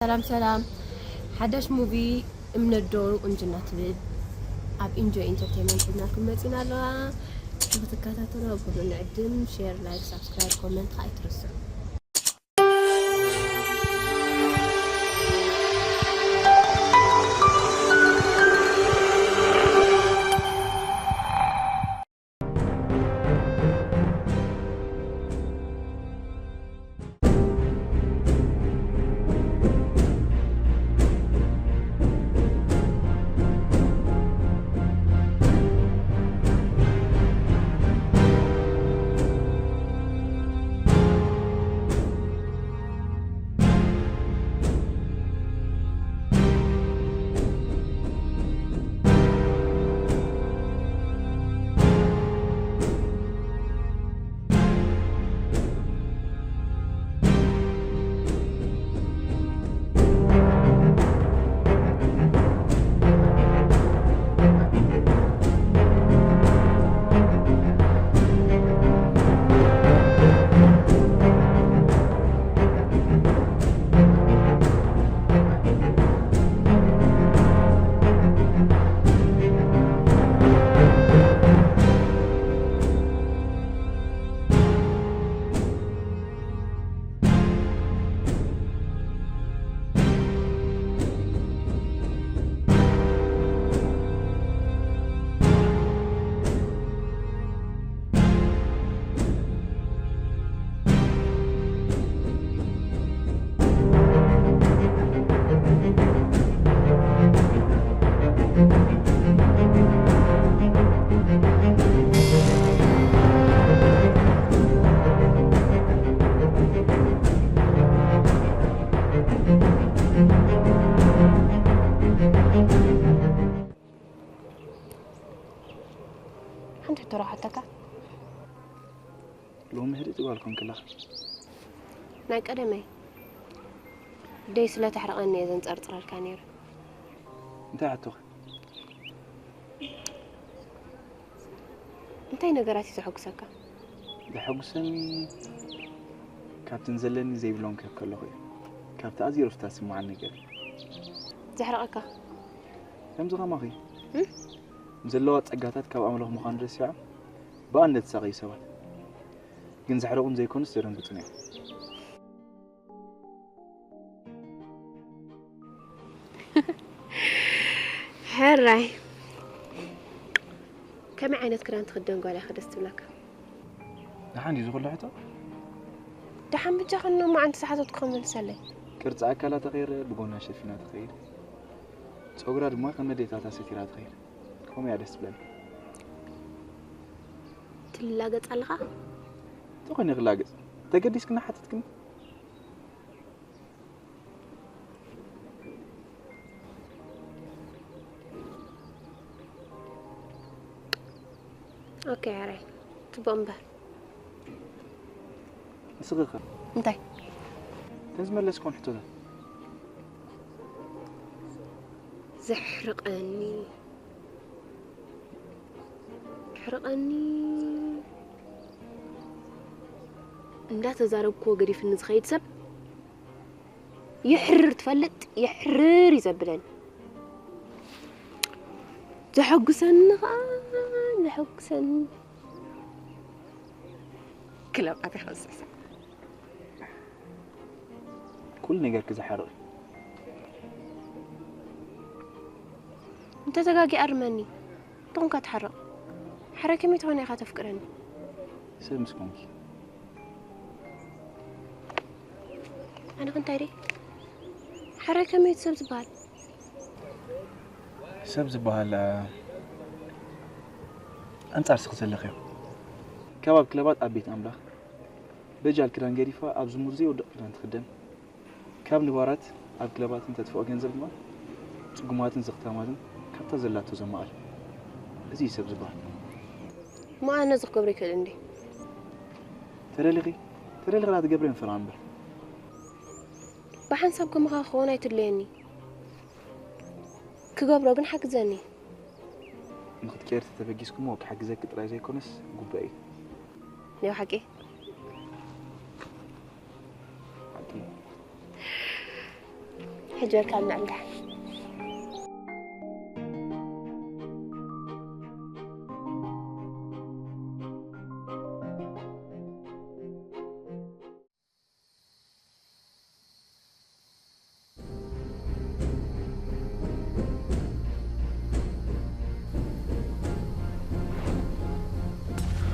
ሰላም ሰላም። ሓዳሽ ሙቪ እምነት ዶ ቁንጅና ትብል ኣብ ኢንጆይ ኢንተርቴይንመንት ሒዝናልኩም መፂና ኣለዋ። ንክትከታተሉ ኣብ ኩሉ ንዕድም። ሼር፣ ላይክ፣ ሳብስክራይብ፣ ኮመንት ከዓ ኣይትረስዑ። ሓንቲ ሕቶ ረብሓተካ። ሎሚ ህድእ ትጓል ኮንክላ። ናይ ቀደመይ ደይ ስለ ተሕርቐኒ እየ ዘንጸርጽረልካ ነይረ። እንታይ ሕቶኺ? እንታይ ነገራት እዩ ዘሐጉሰካ? ዘሐጉሰኒ ካብተን ዘለኒ ዘይብሎን ክህብ ከለኹ እዩ። ካብቲ ኣዝዩ ረፍታ ዝስምዓኒ ነገር እዩ። ዘሕርቐካ? ከምዚ ከማኺ እም? ንዘለዋ ጸጋታት ካብ ኣምላኽ ምዃኑ ረሲዖም ብኣንደ ተሳቐዩ ሰባት። ግን ዘሕርቑን ዘይኮኑስ ዘደንግጹን እዮም። ሕራይ፣ ከመይ ዓይነት ክዳን ትኽደን ጓል እያ ደስ ትብለካ? ደሓን ድዩ ዝኹሉ ሕቶ? ደሓን ብቻ ከኖ መዓንቲ ዝሓተትኩ ከመልሰለይ። ቅርጺ ኣካላ ተቐይረ፣ ብጎና ሸፊና ትኸይድ። ጸጉራ ድማ ከም ኣዴታታ ሰቲራ ትኸይድ። ከምኡ እያ ደስ ትብለኒ። ትላገጽ ኣለኻ? እንታይ ኮይኑ ክላገጽ? ተገዲስክኒ ሓተትክኒ? ኦኬ፣ ኣራይ። ጽቡቕ እምበር። ንስኺ ኸ? እንታይ? እተን ዝመለስክወን ሕቶታት። ዘሕርቐኒ። የሕርቐኒ። እንዳተዛረብክዎ ገዲፍኒ ዝኸይድ ሰብ የሕርር ትፈልጥ፣ የሕርር እዩ ዘብለኒ። ዘሐጉሰኒ ኸዓ፣ ዘሐጉሰኒ። ክለብ ኣትያ ኸንስሳ። ኩሉ ነገርኪ ዝሓርቕ እዩ። እንተ ተጋጊ ኣርመኒ። እንተ ኾንካ ትሓርቕ። ሓራይ ከመይ ትኾን ኢኻ ተፍቅረኒ? ሰብ ምስ ኮንኪ። ኣነ ኸ እንታይ ድየ? ሓራይ ከመይ እዩ ሰብ ዝበሃል? ሰብ ዝበሃል፣ እ፣ ኣንጻር ስኺ ዘለኽዮ። ካብ ኣብ ክለባት ኣብ ቤት ኣምላኽ በጃል ክዳን ገዲፋ ኣብ ዝሙር ዘይወድቕ ክዳን ትኽደን። ካብ ንባራት ኣብ ክለባት እንተጥፍኦ ገንዘብ ድማ ጽጉማትን ዘኽታማትን ካብታ ዘላቶ ዘማዕብል። እዚ እዩ ሰብ ዝበሃል። እሞ ኣነ እዚ ክገብሮ ይክእል እንዴ? ተደሊኺ፣ ተደሊኺ ላ ትገብሪ እምፍራ እምበር። ብሓንሳብ ከማኻ ክኸውን ኣይትድለየኒ። ክገብሮ ግን ሓግዘኒ። ንኽትቀየር ተተበጊስኩሞ ክሓግዘኪ ጥራይ ዘይኮነስ ግቡእ እዩ። ናይ ሓቂ? ሓቂ። ሕጂ በልካ ንዕልዳሕ።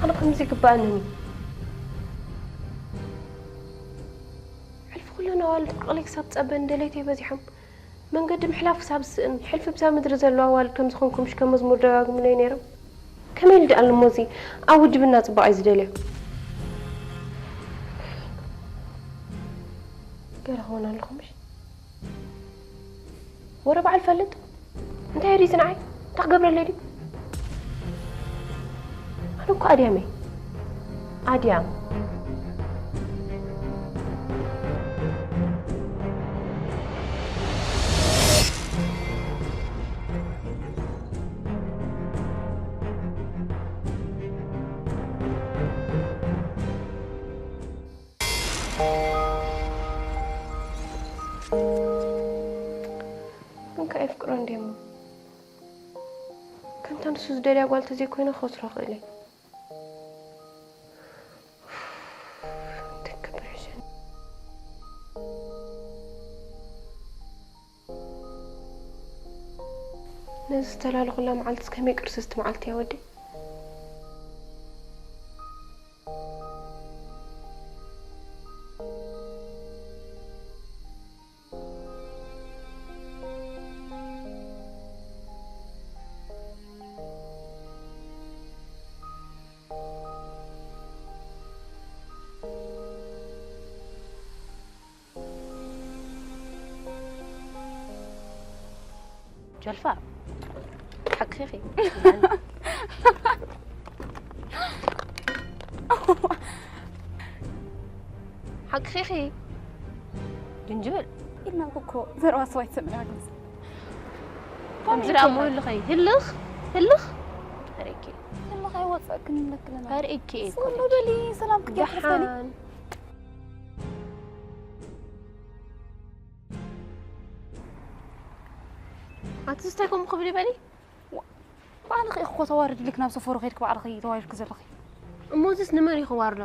ኣነ ከምዚ ይግባኣኒ እዩ። ሕልፊ ኩለን ኣዋልድ ቁልቁለይ ክሳብ ትጸበኒ ደለይተይ በዚሖም። መንገዲ ምሕላፍ ክሳብ ዝስእን፣ ሕልፊ ብዛ ምድሪ ዘለዋ ኣዋልድ ከም ዝኾንኩ ምሽ ከም መዝሙር ደጋግሙለይ ነይሮም። ከመይ ኢሉ ደኣ እሞ እዚ ኣብ ውድብና ጽባቐ እዩ ዝደልዮ? ገለ ክኾን ኣለኹ ምሽ? ወረ በዓል ፈልጥ? እንታይ ሪዚ ንዓይ? እንታይ ክገብረለይ ድዩ? ኣነ እኮ ኣድያም እየ። ኣድያም። እንካ የፍቅሮ እንዴሞ ከምታ ንሱ ዝደልያ ጓል ተዘይኮይነ ክወስሮ ክእል እየ። ትክብር ሕሸኒ። ነዚ ዝተላለኹላ መዓልትስ ከመይ ቅርስስቲ መዓልቲ እያ ወደይ። ጀልፋ፣ ሓቅኺ ኢኺ። ሓቅኺ ኢኺ። ጅንጅብል። ኢልናልኩ እኮ ዘረባ ሰብ ኣይትሰምዕን፣ ኣግምስ። ከምዚ ደኣ እሞ ህልኸይ፣ ህልኽ፣ ህልኽ። ኣርእኪ። ህልኽ ኣይወጸእክን ይብለኪ ኣለና። ኣርእኪ እየ እኮ። ሰላም በሊ፣ ሰላም ክትገርሰኒ። ደሓን። ኣቲ እንታይ ከምኡ ክብል ይበሊ? ዋ፣ ባዕልኺ ኢኺ እኮ ተዋርድ ኢልክ ናብ ሰፈሩ ከይድክ ባዕልኺ ተዋሪድክ ዘለኺ። እሞ እዚስ ንመን እዩ ከዋርዶ?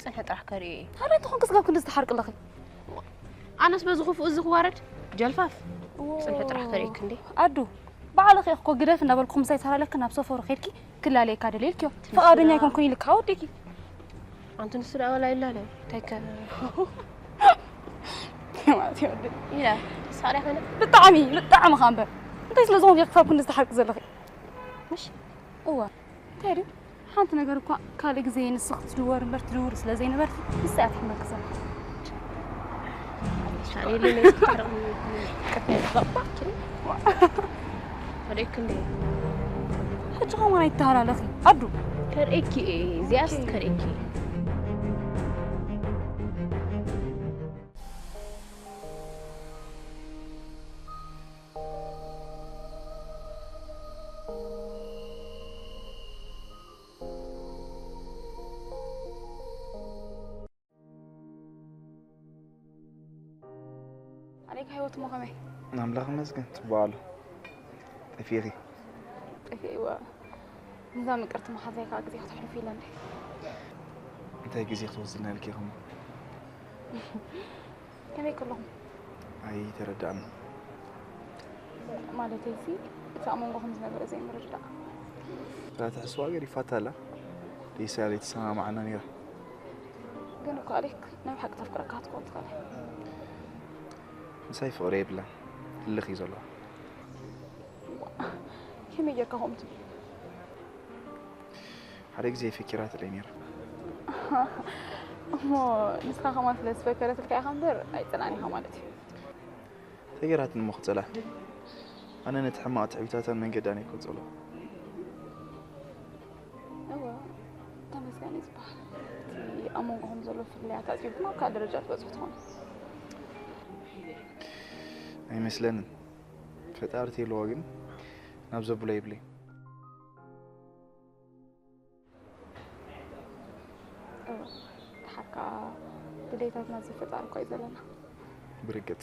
ጽንሒ ጥራሕ ከርእዮ እየ። ታዲያ እንተኾንክ ስጋብ ክንድዚ ትሓርቂ ኣለኺ? ኣነስ በዚ ክፉእ እዚ ክዋረድ? ጀልፋፍ፣ ጽንሒ ጥራሕ ከርእየክ እንዴ? ኣዱ፣ ባዕልኺ ኢኺ እኮ ግደፍ እንዳበልኩ ምሳይ ተላለክ ናብ ሰፈሩ ከይድኪ ክላለየካ ደልየ ኢልክዮ። ፍቓደኛ ኣይኮንኩን ኢልካ ወዲኪ። ኣንቲ ንሱ ደኣ ዋላ ይላለ፣ እንታይ ከ ማለት እዩ ወዲ? ኢላ፣ ሳዕሪ ኾነ? ብጣዕሚ፣ ብጣዕሚ ኸኣ እምበር። እንታይ ስለ ዝኾንኪ ክሳብ ክንድዚ ትሓርቂ ዘለኺ? ምሽ? እዋ፣ እንታይ ድዩ? ሓንቲ ነገር እኳ ካልእ ግዜ ንስኺ ትድወሪ እምበር ትድውሪ ስለ ዘይነበርኪ፣ ንሳ እያ ትሕመኪ ዘላ። ሻኔል ነይ ክትሕረቕ ቅድሚ ትበቕባዕ ትብል። ከርእየኪ እንደ ሕጂ ኸማን ኣይተሃላለኺ፣ ኣዱ። ከርእየኪ እየ፣ እዚኣስ ኦኬ። ከርእየኪ እየ። ኣነይ ከ ህይወት እሞ ከመይ? ኣምላኽ ይመስገን፣ ጽቡቕ ኣሎ። ጠፊእኺ? ጠፊእዋ። ነዛ ምቅርቲ መሓዛይ ከኣ ግዜ ከተሕልፉ ኢለ እንደ። እንታይ ግዜ ክትወስድና ኢልኪ ኢኹም? ከመይ ከለኹም? ኣይተረድኣን። ማለተይሲ፣ እቲ ኣብ መንጎኹም ዝነበረ ዘይምርድዳእ። እታ ትሕስዋ ገዲፋታ ኣላ። ደይሳ ዘይተሰማማዕና ነይራ። ግን እኮ ኣሌክ፣ ናይ ብሓቂ ተፍቅረካ ክትከውን ትኽእል እያ። ምሳይ ፍቕሪ የብላን። ህልኽ እዩ ዘለዋ። ከመይ ጌርካ ከምኡ ትብል? ሓደ ግዜ ፈኪራትለይ ነይራ። እሞ ንስኻ ከማን ስለ ዝፈከረትልካ ኢኻ እምበር ኣይጸላእን ኢኻ ማለት እዩ። ተገይራትኒ እሞ ክጸልኣ? ኣነ ነቲ ሕማቕ ትዕቢታታን መንገዳን ኣይኮን ጸልኦ። እወ፣ ተመስገን እዩ ዝበሃል። እቲ ኣብ መንጎኹም ዘሎ ፍልልያት ኣጽቢብኩም ኣብ ካልእ ደረጃ ትበጽሑ ትኾኑ። ኣይመስለንን። ፈጣሪ ተይልዎ ግን ናብ ዘብሎ የብለይ። እወ፣ ደሓር ከኣ ድሌታትና ዝፈጣር እኳ እዩ ዘለና። ብርግጽ።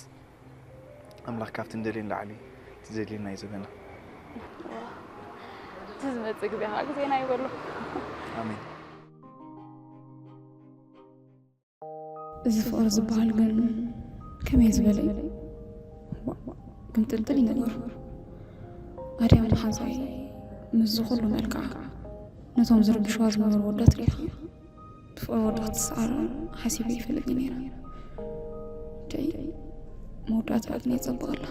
ኣምላኽ ካብቲ ንደልዮ ንላዕሊ እቲ ዘድልየና እዩ ዝህበና። እቲ ዝመፅእ ግዜ ከዓ ግዜና ይበሎ። ኣሜን። እዚ ፍቕሪ ዝበሃል ግን ከመይ ዝበለ እዩ? ግምጥልጥል እዩ ነገሩ። ኣድያም መሓዛይ ምስዚ ኩሉ መልክዓ ነቶም ዝርብሽዋ ዝነበሩ ወዳት ርኢኻ ብፍቕሪ ወዲ ክትሰዓር ሓሲበ ይፈልጥ ነይረ። ደይ መወዳእታኣ ግን የጸብቐላ።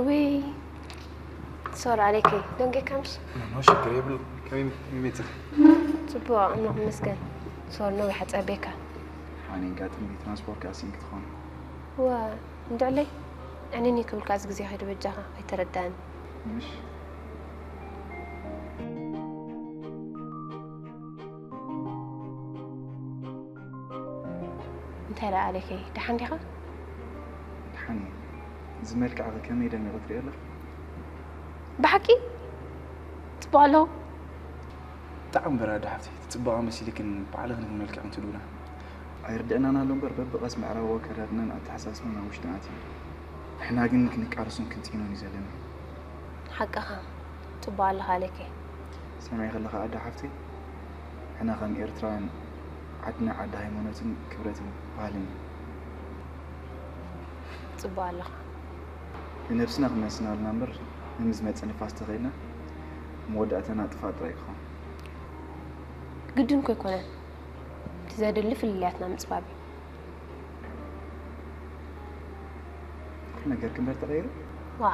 ውይ ሶር፣ ዓሌከይ ደንጌካ ምሽ? ኖ ሽግር የብሉ። ከመይ መይመይትኽ? ጽቡቕ፣ ኣምላኽ ይመስገን። ሶር፣ ነዊሕ ኣጸቤካ። ኣነ ጋጥም ትራንስፖርት ኣሲን ክትኾን። ዋ እንድዕለይ፣ ዕንኒ ክብልካ እዚ ግዜ ከይዱ በጃኻ፣ ኣይተረዳእን። ምሽ እንታይ ደኣ ኣሌከይ፣ ደሓን ዲኻ? ደሓን እየ። እዚ መልክዕኺ ከመይ ደሚቑ ትሪኦ ኣለኺ? ብሓቂ ጽቡቕ ኣለኹ። ብጣዕሚ በራድ ሓፍቲ፣ እቲ ጽባቐ መሲልክን ባዕልኽን መልክዕን ትልውና። ኣይርድአናን ኣሎ እምበር በብቐስ ምዕራባዊ ኣከዳድናን ኣተሓሳስባን ኣብ ውሽጥና ኣትዩ። ንሕና ግን ክንቃለሶን ክንጽይኖን እዩ ዘለና። ሓቅኻ ጽቡቕ ኣለኻ ኣሌከይ። ሰሚዐ ከለኻ ኣደ ሓፍተይ፣ ንሕና ከም ኤርትራውያን ዓድና ዓዲ ሃይማኖትን ክብረትን ባህልን እዩ። ጽቡቕ ኣለኻ። ንነብስና ክንመስና ኣለና እምበር ንምዝመጽእ ንፋስ ተኸይልና መወዳእታና ጥፋእ ጥራይ ክኸውን። ግድን እኮ ኣይኮነን። እቲ ዘድሊ ፍልልያትና ምጽባብ እዩ። ኩሉ ነገር ክንበር ተቐይሩ። ዋ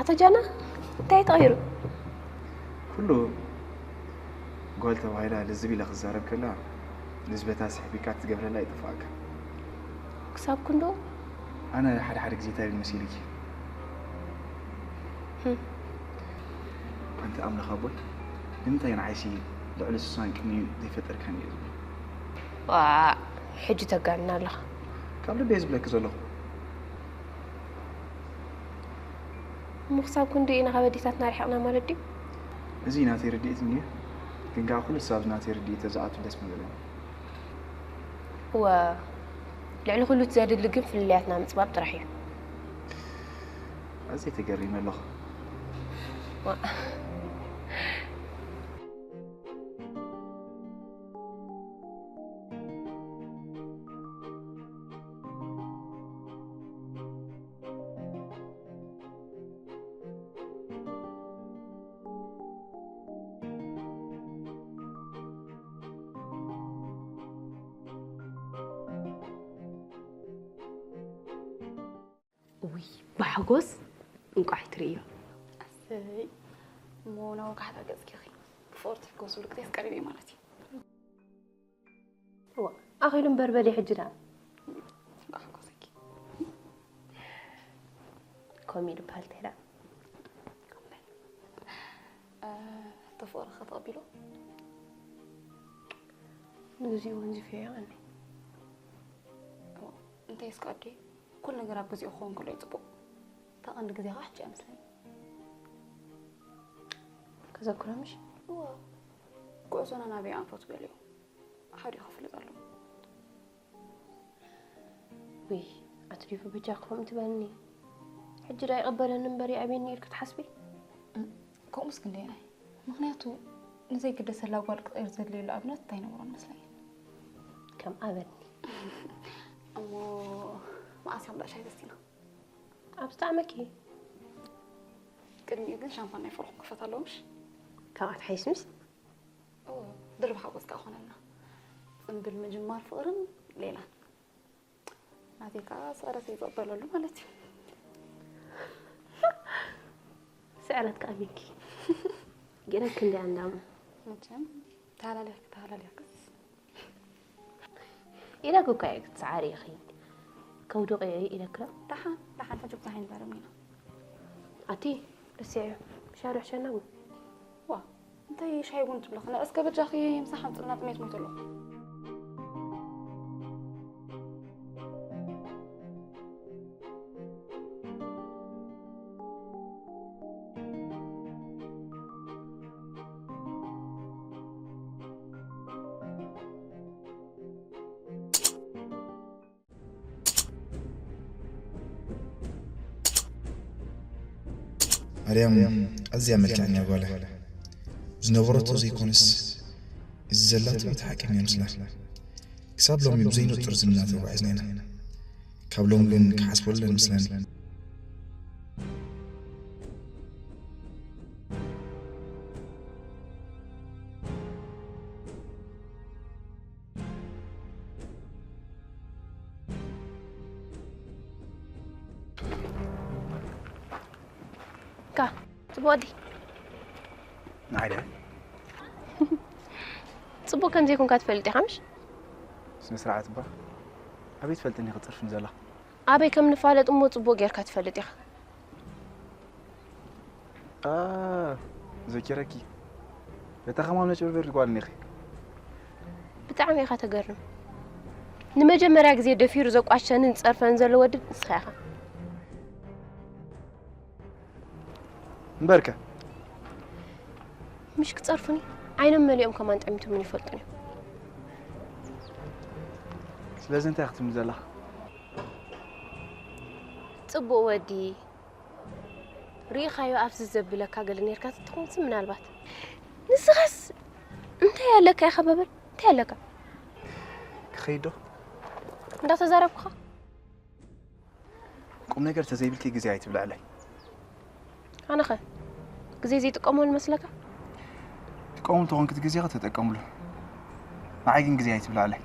ኣቶ ጃና እንታይ ተቐይሩ? ኩሉ ጓል ተባሂላ ልዝብ ኢላ ክዛረብ ከላ ንዝበታ ስሕቢካ ትገብረላ ይጥፋእካ። ክሳብ ክንዶ ኣነ ሓደ ሓደ ግዜ እንታይ ብል መሲልኪ? ኣንቲ ኣምላኽ ኣቦይ ንምንታይ ንዓይሲ ልዕሊ ስሳን ቅንዩ ዘይፈጠርካኒ እዩ ዝብል። ዋ ሕጂ ተጋንና ኣለኻ። ካብ ልበይ ዝብለኪ ዘለኹ። እሞ ክሳብ ክንድኡ ኢና ካብ ኣዴታትና ርሒቕና ማለት ድዩ? እዚ ናተይ ርድኢት እንድዩ፣ ግን ከዓ ኩሉ ሰብ ናተይ ርድኢት ተዝኣቱ ደስ ምበለኒ። እወ ልዕሊ ኩሉ እቲ ዘድሊ ግን ፍልልያትና ምፅባብ ጥራሕ እዩ። ኣዝየ ተገሪመ ኣለኹ። ዋእ። ውይ ብሓጎስ እንቋዕ ትርእዮ። ኣሰይ እሞ ናብ ወጋሕታ ገጽኪ ኺ ብፍቕርቲ ክትጎስሉ ክትሪስ ቀሪበ ማለት እዩ። እዋ ኣኺሉ እምበር በሊ ሕጂ ደኣ እንቋዕ ሓጎሰኪ። ከምኡ እዩ ዝበሃል እንታይ ደኣ ሕቶ ፍቕርኺ ተቐቢሎ? ንግዚኡ ወንዚፈዮ ይቐኒ። እንታይ እስከ ኣዴ፣ ኩሉ ነገር ኣብ ግዚኡ ክኸውን ከሎ እዩ ጽቡቕ። እታ ቀንዲ ግዜ ኸዓ ሕጂ እያ መስለኒ። ከዘክሮ ምሽ? እዋ ጉዕዞና ናበይ ኣንፈቱ ገሊኡ ሓዲኡ ክፍለጥ ኣለዎ። ውይ ኣቲ ዲፉ በጃ ከምኡ ትበልኒ። ሕጂ ዳ ይቐበለኒ እምበር ይኣብየኒ ኢልኪ ትሓስቢ? ከምኡስ ክንደየናይ? ምኽንያቱ ንዘይግደሰላ ጓል ክቕየር ዘድልየሉ ኣብነት እንታይ ነብሮን መስለኒ። ከም ኣበኒ። እሞ መዓስ እዮም ዳ ሻሂ ተስቲና? ኣብ ዝጠዓመኪ። ቅድሚኡ ግን ሻምፓን ናይ ፍቕርኹም ክፈት ኣለዎ ምሽ? ካብኣ ትሓይስ ምስ? እዎ፣ ድርብ ሓጎስ ከኣ ኾነልና። ጽምብል ምጅማር ፍቕርን ሌላን። ናተይ ከኣ ስዕረት ይቕበለሉ ማለት እዩ። ስዕረት ከኣ ሚኪ። ገለ ክንደይ ኣንዳሙ። መቸም ተሃላሊኽኪ ተሃላሊኽክስ ኢለኪ እኮ እየ ክትሰዓሪ ኢኺ። ከውድቕ እየ ኢለኪ ዶ? ደሓን ደሓን ሕጂ ብዙሕ ኣይንዛረብን ኢና። ኣቲ ደስ እዮ። ሻሂ ዶ ሕሸና ቡን? ዋ እንታይ ሻሂ ቡን ትብለኺ? እስከ በጃኺ ምሳሕ ኣምፅእልና ጥሜት ሞይተ ኣለኹ። ማርያም ኣዝያ መልክዐኛ ጓል እያ። ዝነበረቶ ዘይኮነስ እዚ ዘላቶ እቲ ሓቂ ይመስላ። ክሳብ ሎሚ ብዘይንጹር ዝምድና ተጓዒዝና ኢና። ካብ ሎሚ ግን ክሓስበሉ ኣይመስላኒ። ካ ጽቡቕ ዲ ንዓይ ድያ ጽቡቕ ከም ዘይኮንካ ትፈልጥ ኢኻ ምሽ? ስነ ስርዓት እባ ኣበይ ትፈልጥኒ ክጽርፍን ዘላ ኣበይ ከም ንፋለጥ እሞ ጽቡቕ ጌርካ ትፈልጥ ኢኻ። ኣ ዘኪረኪ በታ ከማን መጭበርበር ጓል እኒኺ ብጣዕሚ ኢኻ ተገርም። ንመጀመርያ ግዜ ደፊሩ ዘቋሸንን ዝጸርፈን ዘሎ ወዲ ንስኻ ኢኻ። እምበርከ ምሽ ክጸርፉኒ ዓይኖም መሊኦም ከማን ጠሚቶምን ይፈልጡን እዮም። ስለዚ እንታይ ክትብል ዘለኻ? ጽቡቕ ወዲ ርኢኻዮ ኣብዚ ዘብለካ ገለ ኔርካ ትትኾንሲ ምናልባት ንስኻስ እንታይ ኣለካ ኢኻ በበል እንታይ ኣለካ ክኸይድ ዶ እንዳተዛረብኩኻ ቁም ነገር ተዘይብልኪ ግዜ ኣይትብልዕለይ ኣነኸ ግዜ ዘይጥቀመሉ መስለካ ትቀሙ እንተኾንኪ እቲ ግዜኻ ተጠቀምሉ ንዓይ ግን ግዜ ኣይትብልዕለይ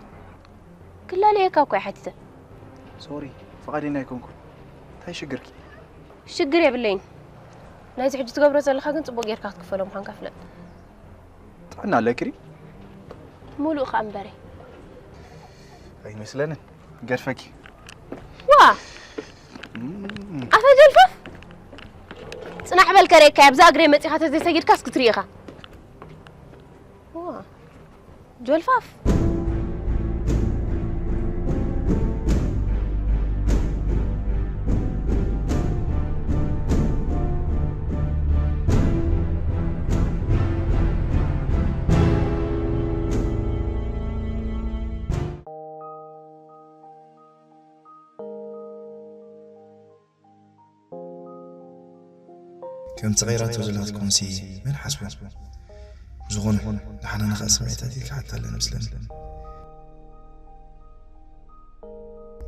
ክላለየካ እኮ ይሓቲተ ሶሪ ፍቓደኛ ኣይኮንኩ እንታይ ሽግርኪ ሽግር የብለይን ናይዚ ሕጂ ትገብሮ ዘለኻ ግን ጽቡቕ ጌርካ ክትክፈሎ ምዃንካ ፍለጥ ጥዕና ኣለኪ ድዩ ሙሉእ ኸኣ እምበረይ ኣይመስለንን ገድፈኪ ዋ ኣፈ ጀልፋፍ ጽናሕ በል ከርእየካ ኣብዛ እግረይ መጺኻ ተዘይሰጊድካስ ክትርኢ ኢኻ ዋ ጆልፋፍ ከምቲ ቀይራቶ ዘላ ክትኮንሲ መን ሓስቦ ብዝኾነ ንሓና ንኽኣ ስምዒታት ይከሓታ ኣለኒ ምስለኒ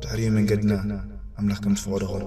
ድሕሪኡ መንገድና ኣምላኽ ከም ዝፈቐዶ ኾነ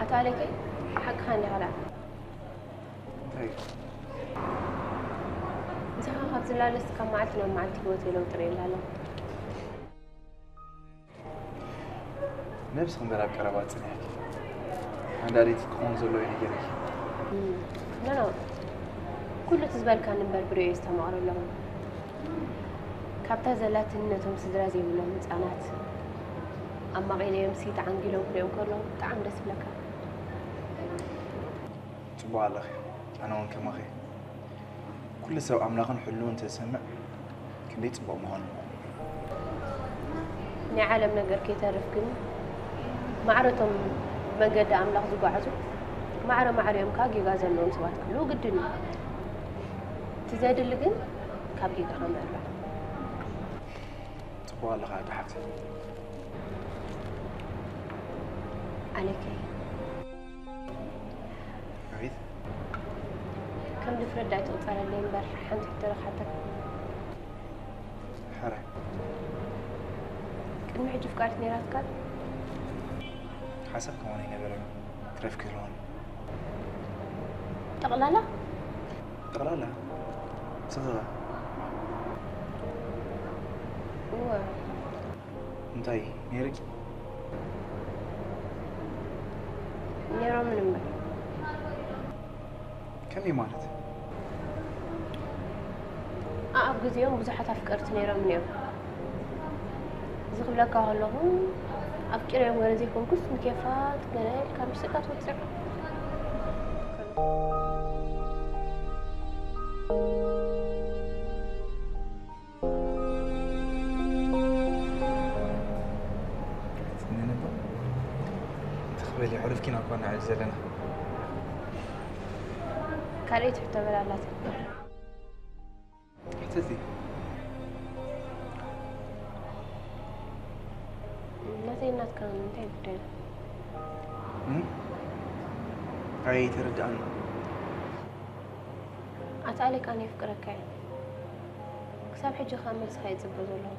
ኣቶ ኣለከይ ሓቅኻ እንዲኻ ደኣ እንታይ ምሳኻ ካብ ዝላለስ ካብ መዓልቲ ናብ መዓልቲ ህይወት የለውጥር የላ ኣለኹ ነብስኺ እምበር ኣብ ቀረባ ጽንሕኪ ኣንዳሪት ክኾን ዘለዎ እዩ ነጊረኪ ኖ ኖ ኩሉ እቲ ዝበልካኒ እምበር ብርእዮ ዝተማቕረ ኣለኹ ካብታ ዘላትኒ ነቶም ስድራ ዘይብሎም ህፃናት ኣማቒለዮም ሲ ተዓንጊሎም ክሪኦም ከለዉ ብጣዕሚ ደስ ይብለካ ጽቡቕ ኣለኺ ኣነ እውን ከማኺ ኩሉ ሰብ ኣምላኽን ሕልውን እንተዝሰምዕ ክንደይ ጽቡቕ ምኾነ። ናይ ዓለም ነገር ከይተርፍ ግን ማዕረቶም ብመንገዲ ኣምላኽ ዝጓዓዙ ማዕረ ማዕረ እዮም። ካብ ጌጋ ዘለዎም ሰባት ክህልዉ ግድን እዩ። እቲ ዘድሊ ግን ካብ ጌጋ ከመርሕ። ጽቡቕ ኣለኻ ኣደ ሓብተይ። ኣለኪ። ኣቤት። ከም ድፍረት ዳኣ ትቕጸረለይ እምበር ሓንቲ ሕቶ ረኻብተካ። ሕራይ። ቅድሚ ሕጂ ፍቃድት ነይራትካ? ሓሳብ ከማን ኣይነበረን ክረፍኪ ይኸውን። ጠቕላላ? ጠቕላላ? ስኽኻ? እወ። እንታይ ነይርኪ? ነይሮምን እምበር። ከመይ ማለት? ኣኣብ ግዜኦም ብዙሓት ኣፍቀርቲ ነይሮምን እዮም። እዚ ክብለካ ከለኹ ኣፍቂረዮም ገለ ዘይኮንኩስ ንኬፋት ገለ ኢልካ ምስጢርካ ትወጽዕ። ጽንንባ ትኽበል የዕሩፍኪና እኳ ንዕል ዘለና። ካልኣይቲ ሕቶ በላላት። ሕተቲ። ናተይ ናትካ እንታይ ጉዳይ? እም? ኣይተረድኣኒ። ኣታ ኣሌክ ኣነ የፍቅረካ እየ። ክሳብ ሕጂ ከኣ መልስኻ ይጽበ ዘለኹ።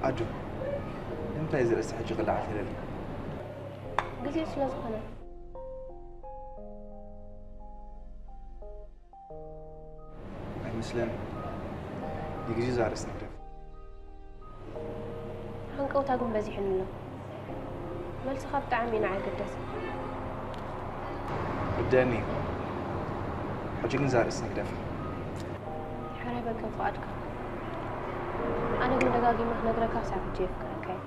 ኣዱ፣ ንምንታይ እዚ ርእሲ ሕጂ ክለዓል ትደሊ? ግዜኡ ስለ ዝኾነ። ኣይመስለኒ። ንግዜኡ እዛ ርእሲ ንግደፍ። ሃንቀውታ ግን በዚሑኒ ኣሎ። መልስኻ ብጣዕሚ እዩ ንዓይ ኣገዳሲ። ርድኣኒ እዩ። ሕጂ ግን እዛ ርእሲ ንግደፋ። ሓራይ በል ከም ፍቓድካ። ኣነ ግን ደጋጊመ ክነግረካ ክሳብ ሕጂ የፍቅረካ እየ።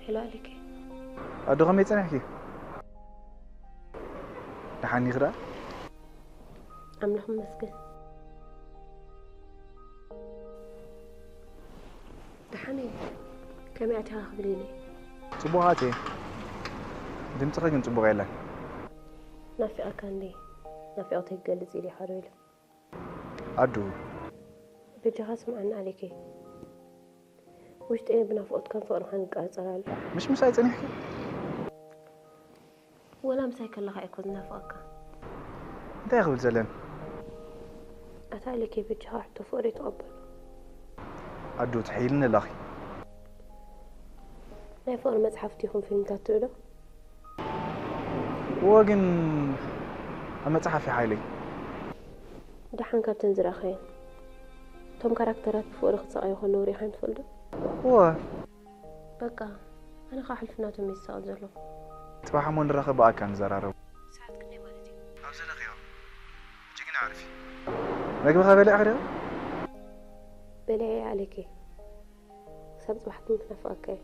ሄሎ ኣሌክ። ኣዶ ከመይ ጸኒሕኪ? ደሓን ኢኺ ደኣ? ኣምላኽ ይመስገን። ደሓን እየ። ከመይ ኣቲኻ ክብል ኢለ። ጽቡቓት እየ። ድምጽኺ ግን ጽቡቕ የለን። ናፊቐካ እንዴ? ናፊቖተይ ክገልጽ ኢለ ሓደ ኢለ። ኣዱ። በጃኻ ስምዓኒ ኣሌኬ። ውሽጠይ ብናፍቖትካን ፍቕርኻን ይቃጸል ኣሎ። ምሽ ምሳይ ጸኒሕኪ? ወላ ምሳይ ከለኻ እኮ ዝናፍቐካ። እንታይ ክብል ዘለኒ? ኣታ ኣሌኬ በጃኻ ሕቶ ፍቕሪ ተቐበሎ። ኣዱ ትሕይልኒ ኣለኺ። ናይ ፍቕሪ መጽሓፍቲ ይኹን ፊልምታት ትርኢ ዶ? እወ፣ ግን ኣብ መጽሓፍ ይሓይለይ። ደሓን ካብተን ዝረኣኻየን፣ እቶም ካራክተራት ብፍቕሪ ክሳቐዩ ከለዉ ርኢኻዮም ትፈልጡ ዶ? እወ። በቃ፣ ኣነ ኸኣ ሕልፊ ናቶም እየ ዝሳቐ ዘለኹ። ጽባሕ እሞ ንራኸብ ብኣካል ንዘራረብ። ሰዓት ክንደይ ማለት እዩ? ኣብ ዘለኽዮ። ሕጂ ግን ኣዕርፊ። መግቢ ከ በሊዕኺ ዲኺ? በሊዐ እየ ኣሌኬ። ክሳብ ጽባሕ ግን ክናፍቐካ እየ።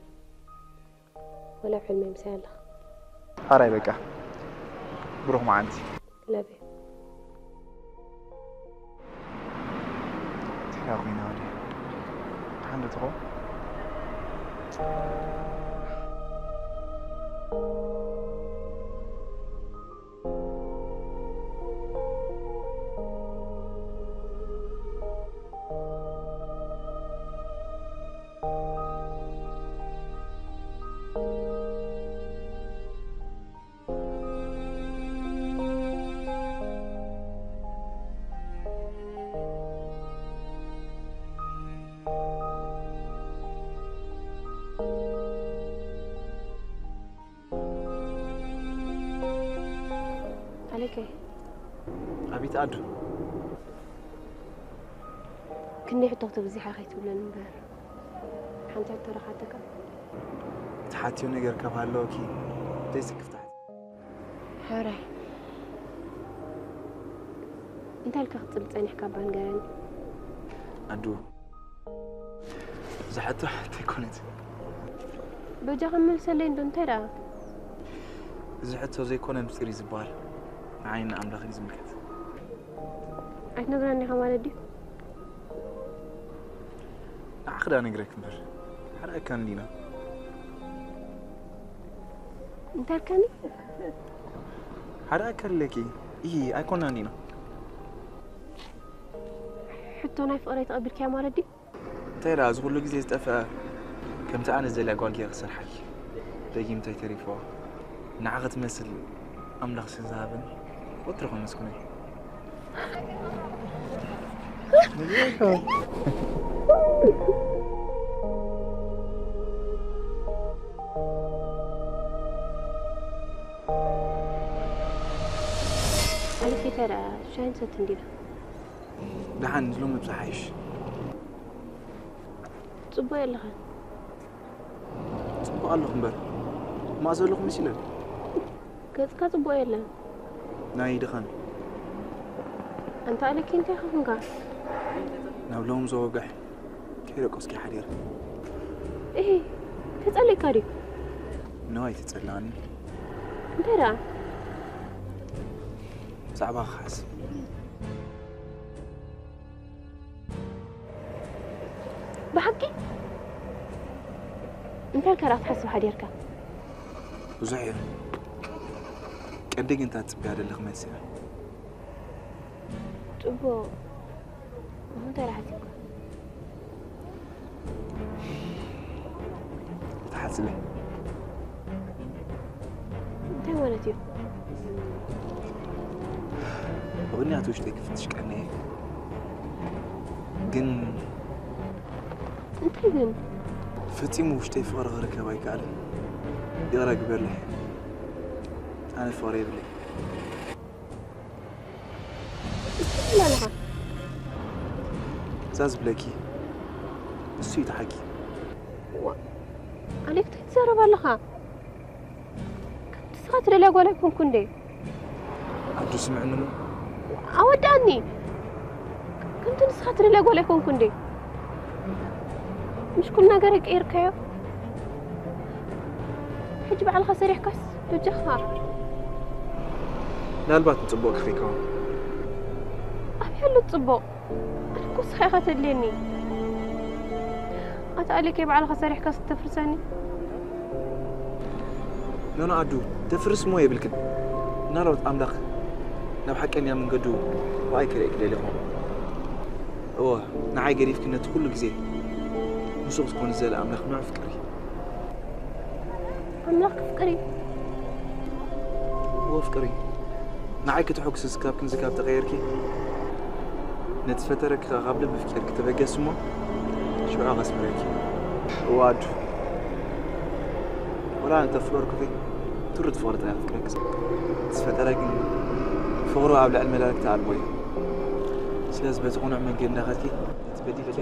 ወላ ኣብ ሕልመይ ምሳይ ኣለኻ። ሓራይ በቃ። ብሩኽ መዓልቲ። Love you። እንታይ ኮይና ወዲ? ሓንዶ ትኾ? ኣለከ። ኣቤት ኣዱ። ክንደይ ሕቶ ክትብዝሓ ከይትብለኒ እምበር። ሓንቲ ሕቶ ዶ ክሓተካ? ትሓትዮ ነገር ካብ ሃለወኪ ዘይስክፍ ትሓት። ሕራይ። እንታይ ኢልካ ክትጽሊ ጸኒሕካ እባ ንገረኒ። ኣዱ። እዛ ሕቶ ሓንቲ ኣይኮነት። በጃኻ መልሰለይ እንዶ እንታይ ደኣ? እዚ ሕቶ ዘይኮነ ምስጢር እዩ ዝበሃል። ንዓይን ንኣምላኽን እዩ ዝምልከት። ኣይትነግረኒ ኢኻ ማለት ድዩ? ንዓኺ ደኣ ነግረክ እምበር። ሓደ ኣካል እንዲና። እንታይ ኢልካኒ? ሓደ ኣካል ኣለኪ። ኢሂ፣ ኣይኮና እንዲና። ሕቶ ናይ ፍቕረይ ተቐቢልካያ ማለት ድዩ? እንታይ ደኣ፣ እዚ ኩሉ ግዜ ዝጠፍአ፣ ከምቲ ኣነ ዝደልያ ጓል ገይረ ክሰርሓኪ። ደጊም እንታይ ተሪፍዋ? ንዓኺ ትመስል ኣምላኽ ስለ ዝሃበኒ፣ ወትሩ ከመስግኖ እየ። ኣሊክ፣ እንታይ ደኣ፣ ሻሂ ንሰቲ እንዲና? ደሓን፣ ሎሚ ምብጻሕ ይሓይሽ። ጽቡቕ የለኻን። ጽቡቕ ኣለኹ እምበር። ማእ ዘለኹ መሲለኒ። ገጽካ ጽቡቕ የለን። ናይ ድኻም። ኣንታ ኣለኪ፣ እንታይ ኸኹንካ? ናብ ሎሚ ዘወግሕ ከይደቀስኪ ሓዲረ። እሂ፣ ተጸሊእካ ድዩ? ኖ፣ ኣይተጸላእኒ። እንታይ ደኣ? ብዛዕባ ክሓስብ። ብሓቂ? እንታይ ከ ደኣ ክትሓስብ ሓዲርካ? ብዙሕ እየ። ቀንዲ ግን እንታይ ትጽበያ ዘለኺ መልሲ እያ። ጽቡቕ። እንታይ ደኣ ሓሲብካ? ክትሓስቢ። እንታይ ማለት እዩ? ብቕንያት ውሽጠይ ክፍትሽ ቀንየ። ግን እንታይ ግን? ፈጺሙ ውሽጠይ ፍቕሪ ክርከብ ኣይከኣለን። ይቕረ ግበርለይ። ኣነ ፍቕሪ የብለይ። እንታይ ትብል ኣለኻ? እዛ ዝብለኪ፣ ንሱ እዩ እቲ ሓቂ። ዋ፣ ኣሌክ፣ እንታይ ትዛረብ ኣለኻ? ከምቲ ንስኻ ትደልያ ጓል ኣይኮንኩ እንዴ? ኣዱ፣ ስምዕኒ እሞ። ኣወዳእኒ። ከምቲ ንስኻ ትደልያ ጓል ኣይኮንኩ እንዴ? ምሽ ኩሉ ነገር ቀይርካዮ? ሕጂ ባዕልኻ ሰሪሕካስ በጃኻ። ምናልባት ንጽቡቕ ክኸይከውን። ኣብ ሕሉት ጽቡቕ። ኣነ እኮ ንስኻ ኢኻ ተድልየኒ። ኣታ ኣሌክ፣ ባዕልኻ ሰሪሕካስ ተፍርሰኒ? ኖኖ ኣዱ፣ ተፍርስ እሞ የብልክን። ምናልባት ኣምላኽ ናብ ሓቀኛ መንገዱ ብኣይ ከርእየኪ ደልየ ይኸውን። እወ፣ ንዓይ ገዲፍኪ ነቲ ኩሉ ግዜ ምስኡ ክትኮኒ ዝደለ ኣምላኽ ንዑ ፍቅሪ። ኣምላኽ ፍቅሪ። እወ ፍቅሪ። ንዓይ ከተሐጉስስ ካብ ክንዚ ካብ ተቐየርኪ፣ ነቲ ዝፈጠረኪ ከኣ ካብ ልቢ ኣፍቂርኪ ተበገሲ እሞ ሽዑ ከስምረኪ። እወ ኣዱ። ወላ ኣነ ተፍቅርኩኺ፣ ትሩት ፍቕሪ ጥራይ ኣፍቅረኪ። ዝፈጠረ ግን ፍቕሩ ኣብ ልዕሊ መዳርግቲ ኣልቦ እዩ። ስለዚ በቲ ቅኑዕ መንገዲ እንዳኸድኪ፣ ነቲ በዲልኪ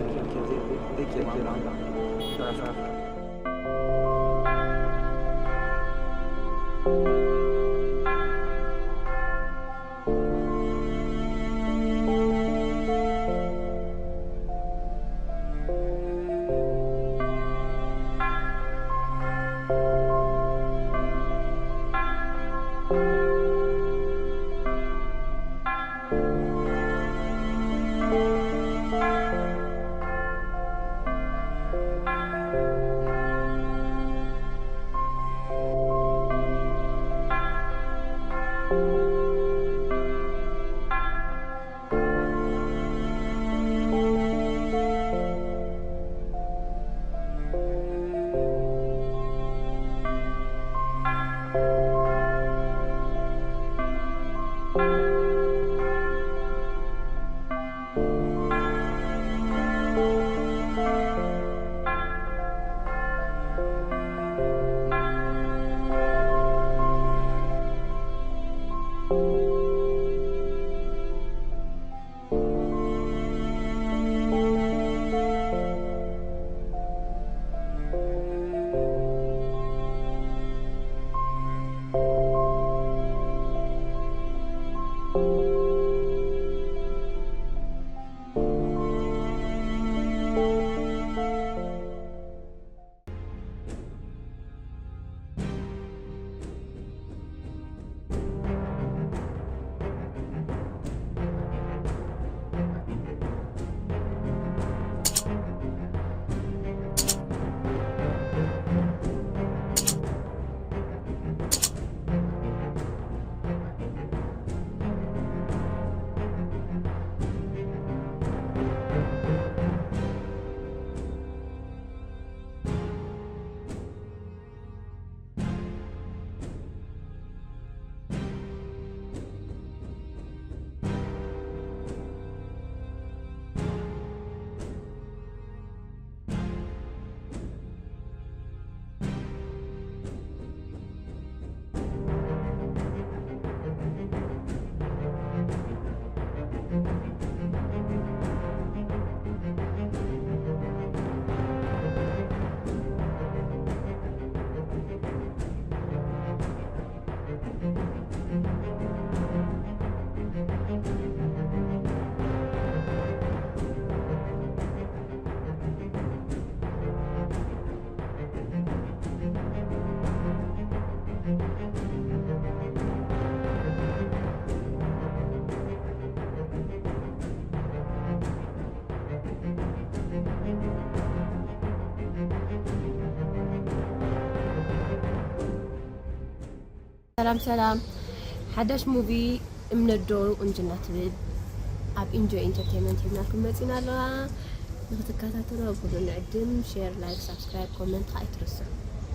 ሰላም ሰላም። ሓዳሽ ሙቪ እምነት ዶ ቁንጅና ትብል ኣብ ኢንጆይ ኢንተርቴይንመንት ሂብናልኩም መፂና ኣለዋ። ንክትከታተሉ ኣብ ኩሉ ንዕድም። ሼር፣ ላይክ፣ ሳብስክራይብ፣ ኮመንት ከዓ ኣይትረስዑ።